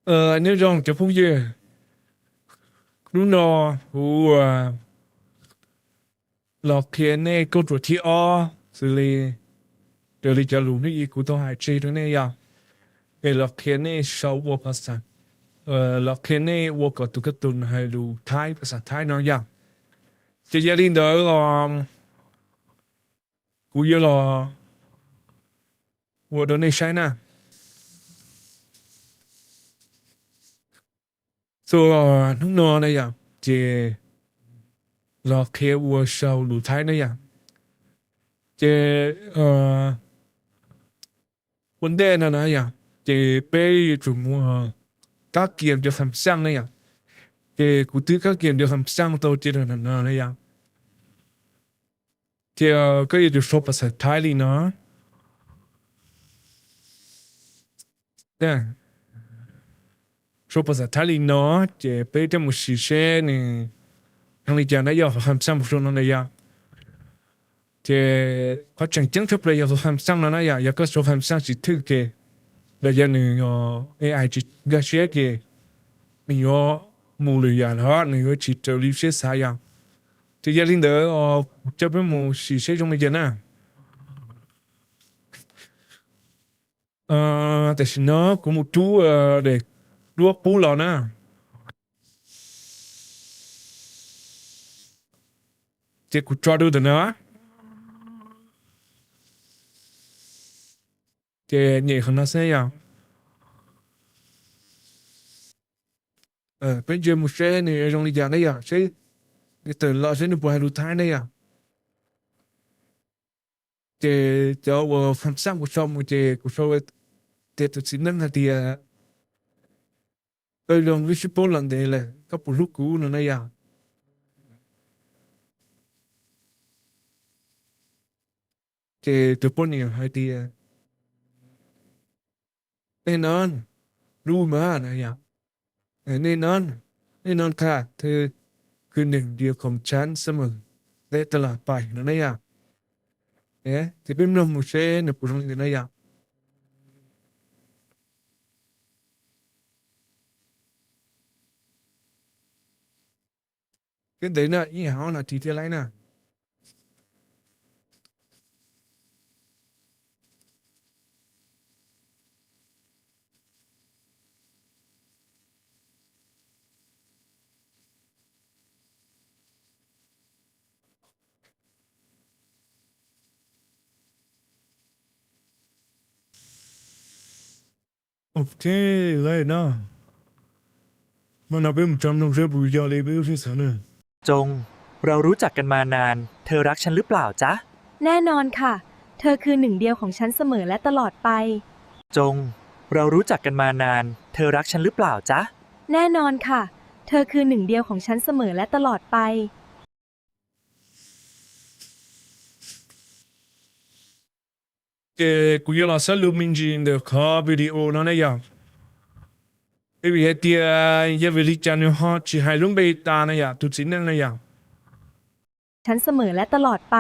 Nyob zoo cov phooj ywg, hnub no kuv los qhia nej kauj ruam thib ob xws li, raws li cov lus hnub ib kuv tau hais tseg rau nej yog, es los qhia nej sau ua phas xas, los qhia nej ua kom tus kab tus nws hais lus Thaib, phas xas Thaib no yog. Ces yog li ntawd los kuv yuav los ua rau nej saib na. Txuas hnub no na yom, ces los qhia ua sau lus Thaib na yom. Ces ua ntej no na yom, ces peb yuav tsum mus kab kias cov kham xaj na yom. Ces kuv twb kab kias cov kham xaj tau ces no na yom. Ces koj yuav tsum sau phas xas Thaib li no. Sau phas xas Thaib li no, ces peb coj mus sim seb nws zoo li cas na yom, kham xaj mus sau no na yom. Ces qhov tseem ceeb tshaj plaws yog kham xaj no na yom, yog koj sau kham xaj tsis thwj ces los yog nws AI tsis nkag siab ces nws yuav mus lwm yam lawm, nws yuav tsis raws li siab xav yom. Ces yog li ntawd kuv coj peb mus sim seb zoo li cas na. Tam sim no kuv mus rub daim duab pub los na. Ces kuv tso rau ntawm no, ces nyem qhov no xwb yom. Peb ntsia mus seb nws zoo li cas na yom, seb nws tawm los seb nws puas hais lus Thaib na yom. Ces cov uas kham xaj kuv sau mus ces kuv sau tias tus txiv neej hais tias, koj zoo wb sib paub los ntev lawm, koj puas hlub kuv no na yom. Ces tus poj niam hais tias, แน่นอน, hlub มาก no yom. แน่นอน, แน่นอนค่ะ, tus khwv nws diam khoom chán xab mem lej ta las pais no na yom. Ces peb mloog mus seb nws puas zoo li ntawd na yom. Thiab ntev na, ib hauv no ris thiaj laib na. Ok, lawm no, mas no peb mus tso mloog seb puas yog li peb lub sij xav na. จง เรารู้จักกันมานาน เธอรักฉันหรือเปล่าจ๊ะ แน่นอนค่ะ เธอคือหนึ่งเดียวของฉันเสมอและตลอดไป จง เรารู้จักกันมานาน เธอรักฉันหรือเปล่าจ๊ะ แน่นอนค่ะ เธอคือหนึ่งเดียวของฉันเสมอและตลอดไป Ces kuv yuav los xab lus me ntsis ntawm qhov video no ne yom. Vim hais tias yog vim li cas nws ho tsis hais lub npe tas na yom, tus txiv neej na yom. ฉันเสมอและตลอดไป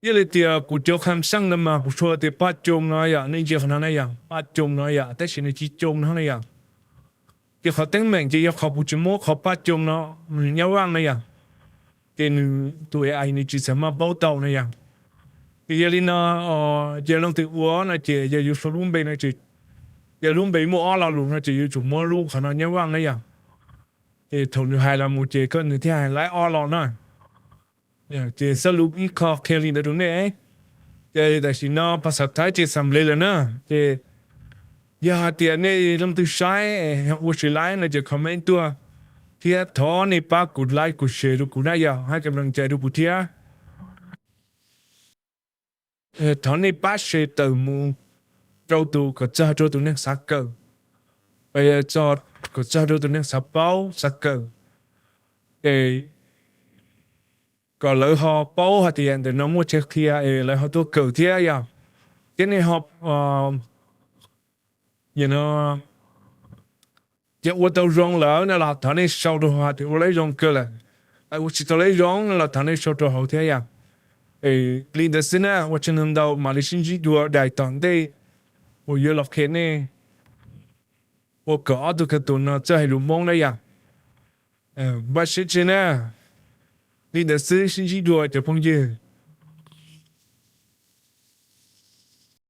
Yog li tias kuv cov kham xaj no mas kuv sau tias paj com no yom, nej ntsia qhov no ne yom, paj com no yom, tab sis nws tsis com no ne yom. Ces qhov teeb meem ces yog qhov kuv tsis muab qhov paj com no nws nyob vaj na yom. Ces nws tus AI nws tsis txawj maj paub tau na yom. Ces yog li no, ces leej twg ua no ces yog yuav sau lub npe no ces, yog lub npe muaj ob lo lus no ces yuav tsum muab lub qhov no nyob vaj na yom. Ces thaum nws hais los mus ces koj nws thiaj hais laib ob lo na. Ces xab lus ib qho qhia li ntawd rau nej. Ces tam sim no phas xas Thaib ces xam le lawm na. Ces yog hais tias nej leej twg saib ua tsis laib no ces comment tuaj, thiab thov nej pab kuv like kuv share rau kuv na yom, hab ka nplees cai rau kuv thiab. Thov nej pab share tawm mus rau tus kom txog rau tus neeg xav kawm, kom txog rau tus neeg xav paub xav kawm, es kom lawv ho paub hais tias ntawm no muaj chaw qhia es lawv ho tuaj kawm thiab yom. Thiab nej ho, yog ua tau zoo lawm no los thov nej sau rau hais tias ua lawv zoo kawg lawm, ua tsis tau lawv zoo no los thov nej sau rau hauv thiab yom. Li ntawd xwb na, ua tsaug ntau ntau, mam li sib ntsib dua daim tom ntej uas yuav los qhia nej ua kom ob tug kha tus no txawj hais lus Hmoob na yom. Npaj siab tseg na. Li ntawd xwb, sib ntsib dua cov phooj ywg.